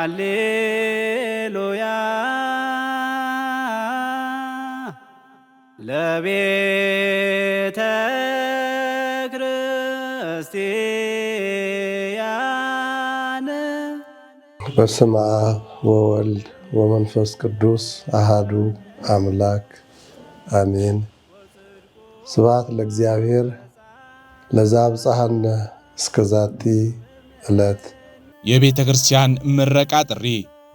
ሃሌሉያ ለቤተ ክርስቲያን። በስመ አብ ወወልድ ወመንፈስ ቅዱስ አሃዱ አምላክ አሜን። ስብሐት ለእግዚአብሔር ለዘአብጽሐነ እስከ ዛቲ ዕለት። የቤተ ክርስቲያን ምረቃ ጥሪ።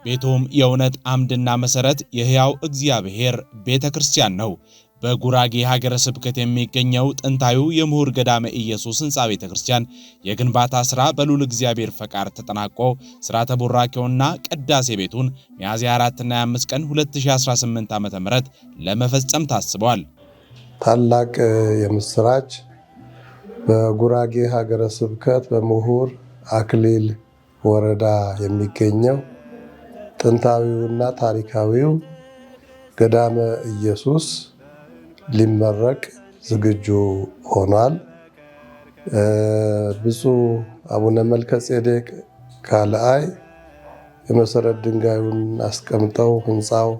ቤቱም የእውነት አምድና መሠረት የሕያው እግዚአብሔር ቤተ ክርስቲያን ነው። በጉራጌ ሀገረ ስብከት የሚገኘው ጥንታዊው የምሁር ገዳመ ኢየሱስ ሕንፃ ቤተ ክርስቲያን የግንባታ ሥራ በልዑል እግዚአብሔር ፈቃድ ተጠናቆ ሥርዓተ ቡራኬውና ቅዳሴ ቤቱን ሚያዝያ 4ና 5 ቀን 2018 ዓ.ም ለመፈጸም ታስቧል። ታላቅ የምስራች! በጉራጌ ሀገረ ስብከት በምሁር አክሊል ወረዳ የሚገኘው ጥንታዊውና ታሪካዊው ገዳመ ኢየሱስ ሊመረቅ ዝግጁ ሆኗል። ብፁዕ አቡነ መልከ ጼዴቅ ካልአይ የመሰረት ድንጋዩን አስቀምጠው ህንፃው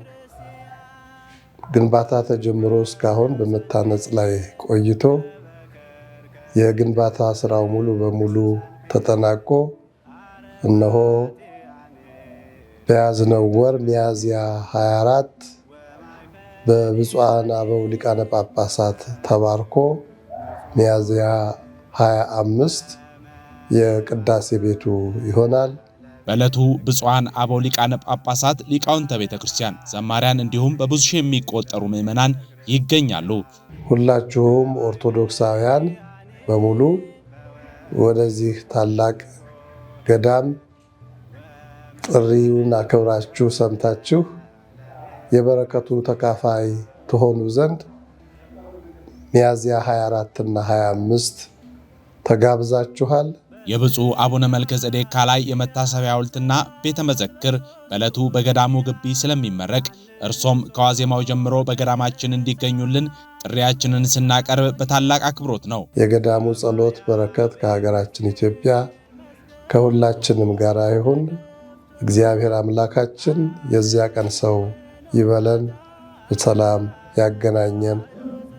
ግንባታ ተጀምሮ እስካሁን በመታነጽ ላይ ቆይቶ የግንባታ ስራው ሙሉ በሙሉ ተጠናቆ እነሆ በያዝነው ወር ሚያዝያ 24 በብፁዓን አበው ሊቃነ ጳጳሳት ተባርኮ ሚያዝያ 25 የቅዳሴ ቤቱ ይሆናል። በዕለቱ ብፁዓን አበው ሊቃነ ጳጳሳት፣ ሊቃውንተ ቤተ ክርስቲያን፣ ዘማሪያን እንዲሁም በብዙ ሺህ የሚቆጠሩ ምዕመናን ይገኛሉ። ሁላችሁም ኦርቶዶክሳውያን በሙሉ ወደዚህ ታላቅ ገዳም ጥሪውን አክብራችሁ ሰምታችሁ የበረከቱ ተካፋይ ትሆኑ ዘንድ ሚያዝያ 24 እና 25 ተጋብዛችኋል። የብፁዕ አቡነ መልከ ጼዴቅ ካላይ የመታሰቢያ ሐውልትና ቤተ መዘክር በዕለቱ በገዳሙ ግቢ ስለሚመረቅ እርሶም ከዋዜማው ጀምሮ በገዳማችን እንዲገኙልን ጥሪያችንን ስናቀርብ በታላቅ አክብሮት ነው። የገዳሙ ጸሎት በረከት ከሀገራችን ኢትዮጵያ ከሁላችንም ጋር ይሁን። እግዚአብሔር አምላካችን የዚያ ቀን ሰው ይበለን፣ በሰላም ያገናኘን።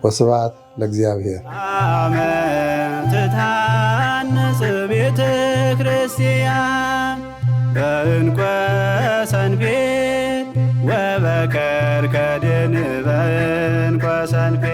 ወስብሐት ለእግዚአብሔር። አመ ትታነጽ ቤተ ክርስቲያን በዕንቈ ሰንፔር ወበከርከድን በዕንቈ ሰንፔር።